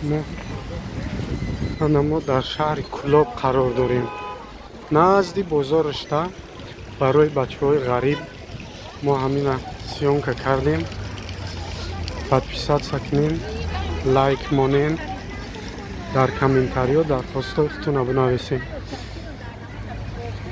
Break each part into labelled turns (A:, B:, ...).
A: Мо ана мо дар шаҳри Кӯлоб қарор дорем. Назди бозорашта барои бачаҳои ғариб мо ҳамина съёмка кардем. Подписаться кунем, лайк монем, дар комментариё дархостҳои худтона бинависем.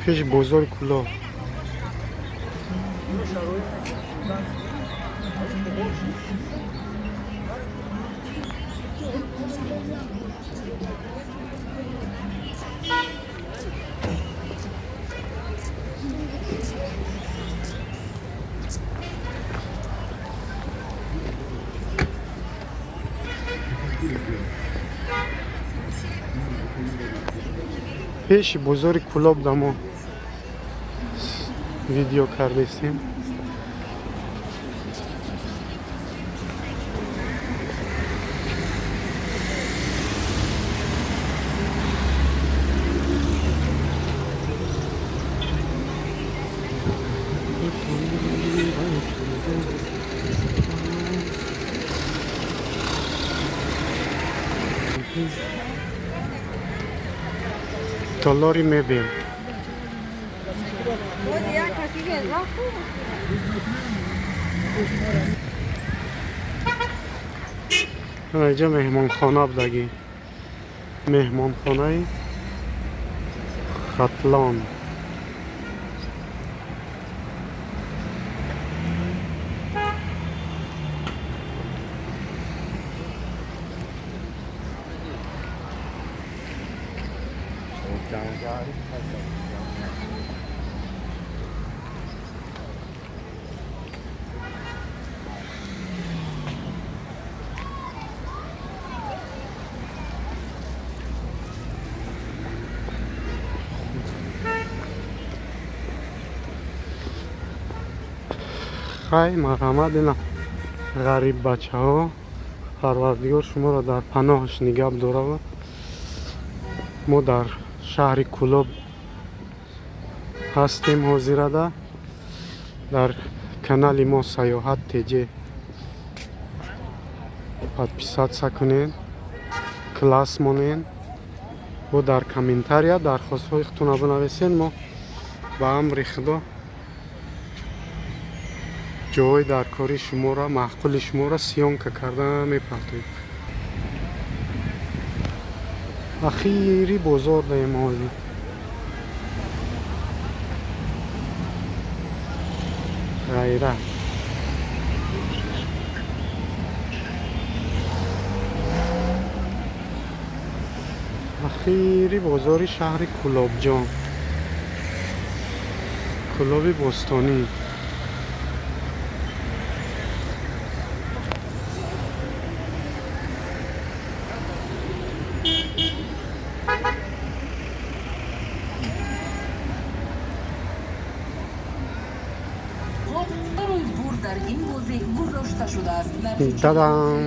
A: Пеши бозори Кӯлоб. Пеши бозори Кӯлоб да мо видео кардестем. Толори мебел. Инҷа меҳмонхона будагӣ. Меҳмонхонаи Хатлон. Хай, марҳамат, ина ғариб бачаҳо, Парвардигор шуморо дар паноҳаш нигаҳ дорад. Мо дар шаҳри Кӯлоб ҳастем ҳозирада. Дар канали мо Саёҳат ТЖ подписаться кунед, класс монед, бо дар комментария дархостҳои худтона бинависед. Мо ба амри Худо ҷоҳои даркори шуморо, маъқули шуморо съёмка карда мепартоем. Ахири бозор даем ҳозир. Ғайрат. Ахири бозори шаҳри Кӯлобҷон. Кӯлоби бостонӣ.
B: Барои бурд дар ин бозӣ гузошта шудааст.
A: Дадам.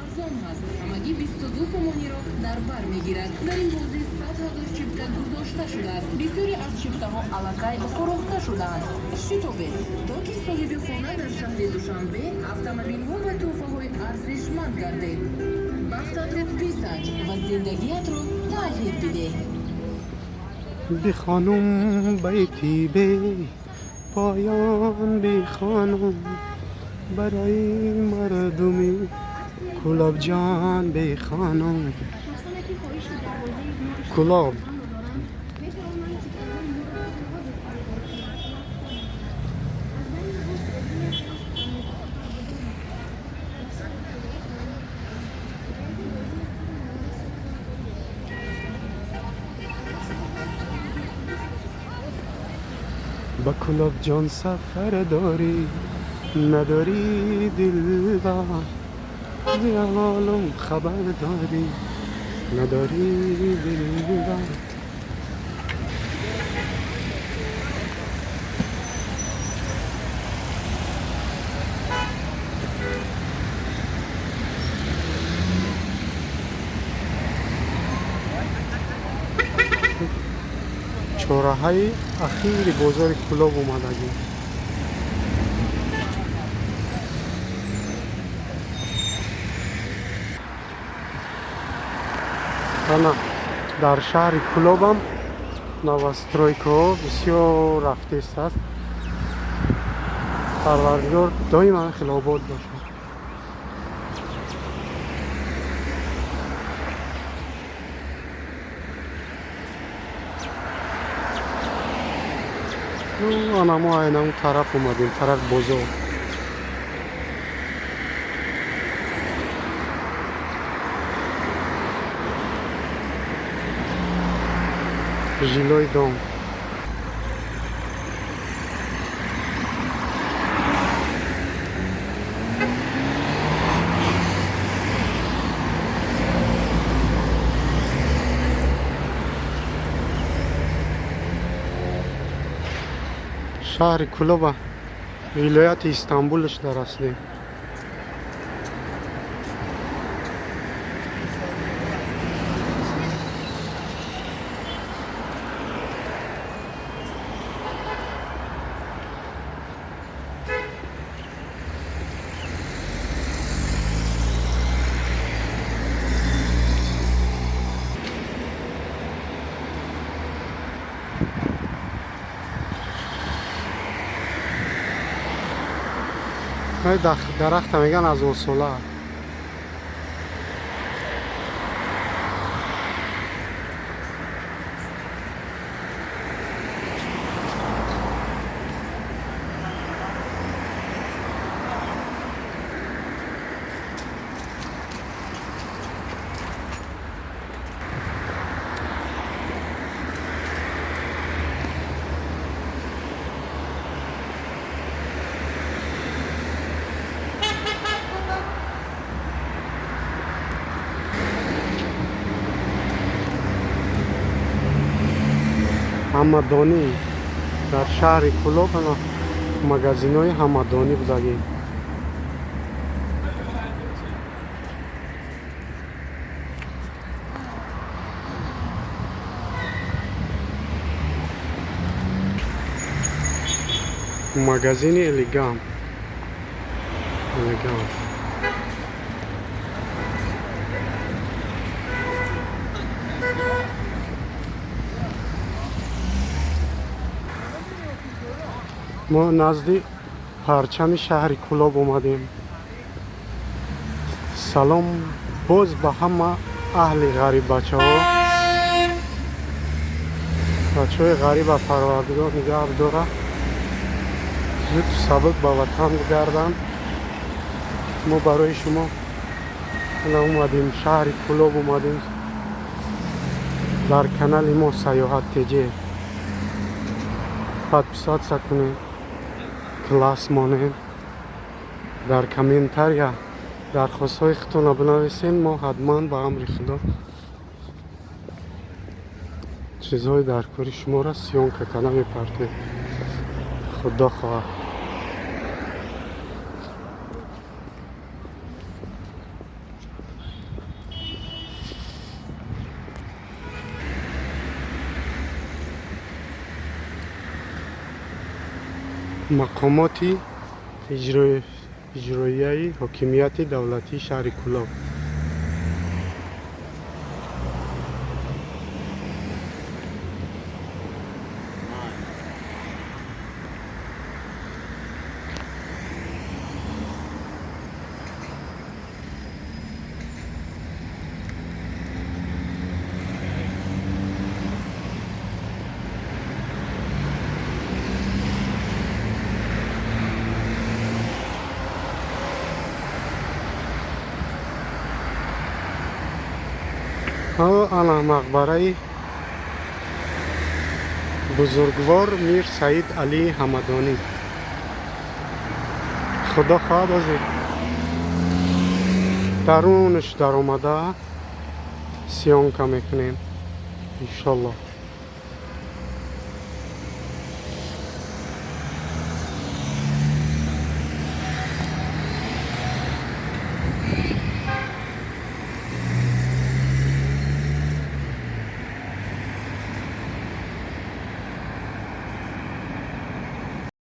B: Арзон ҳаст, ҳамагӣ 22 сомониро дар бар мегирад. Дар ин бозӣ 100 000 чипта гузошта шудааст. Бисёре аз чиптаҳо аллакай фурӯхта шудаанд. Шитобед, то ки соҳиби хона дар шаҳри Душанбе, автомобилҳо ва тӯҳфаҳои арзишманд гардед. Бахтатро бисанҷ ва зиндагиятро тағйир бидеҳ.
A: Бихонум байти бе поён, бихонум барои мардуми Кӯлобҷон, бихонум. Кӯлоб. Ба Кӯлобҷон сафар дорӣ, надорӣ, дилбар, зи аҳволум хабар дорӣ, надорӣ, дилбар. Чораҳаи ахири бозори Кӯлоб омадагӣ. Ана дар шаҳри Кӯлобам новостройкаҳо бисёр рафтест аст. Парвардигор доим ҳамин хел обод бошад. Ана мо айнан тараф омадем, тараф бозор. Жилой дом. Шаҳри Кӯлоба, вилояти Истанбулш дар аслӣ. Дарахта меган аз осола. Ҳамадонӣ дар шаҳри Кӯлоб ана магазинҳои ҳамадонӣ будагӣ. Магазини Элегам. Элегам. Мо назди парчами шаҳри Кӯлоб омадем. Салом боз ба ҳама аҳли ғариббачаҳо. Бачаҳои ғариба Парвардигор нигаҳ дора, зуд сабук ба ватан бигарданд. Мо барои шумо ана омадем, шаҳри Кӯлоб омадем. Дар канали мо Саёҳат ТЖ подписаться кунед, класс монед, дар комментария дархостҳои худтонро бинависед. Мо ҳатман ба амри Худо чизҳои дар кори шуморо съёмка карда мепартоем. Худо хоҳад. Мақомоти иҷроияи ҳокимияти давлатии шаҳри Кӯлоб. Ана мақбараи бузургвор Мир Саид Алии Ҳамадонӣ. Худо хоҳад ҳозир дарунаш даромада съёмка мекунем иншоллоҳ.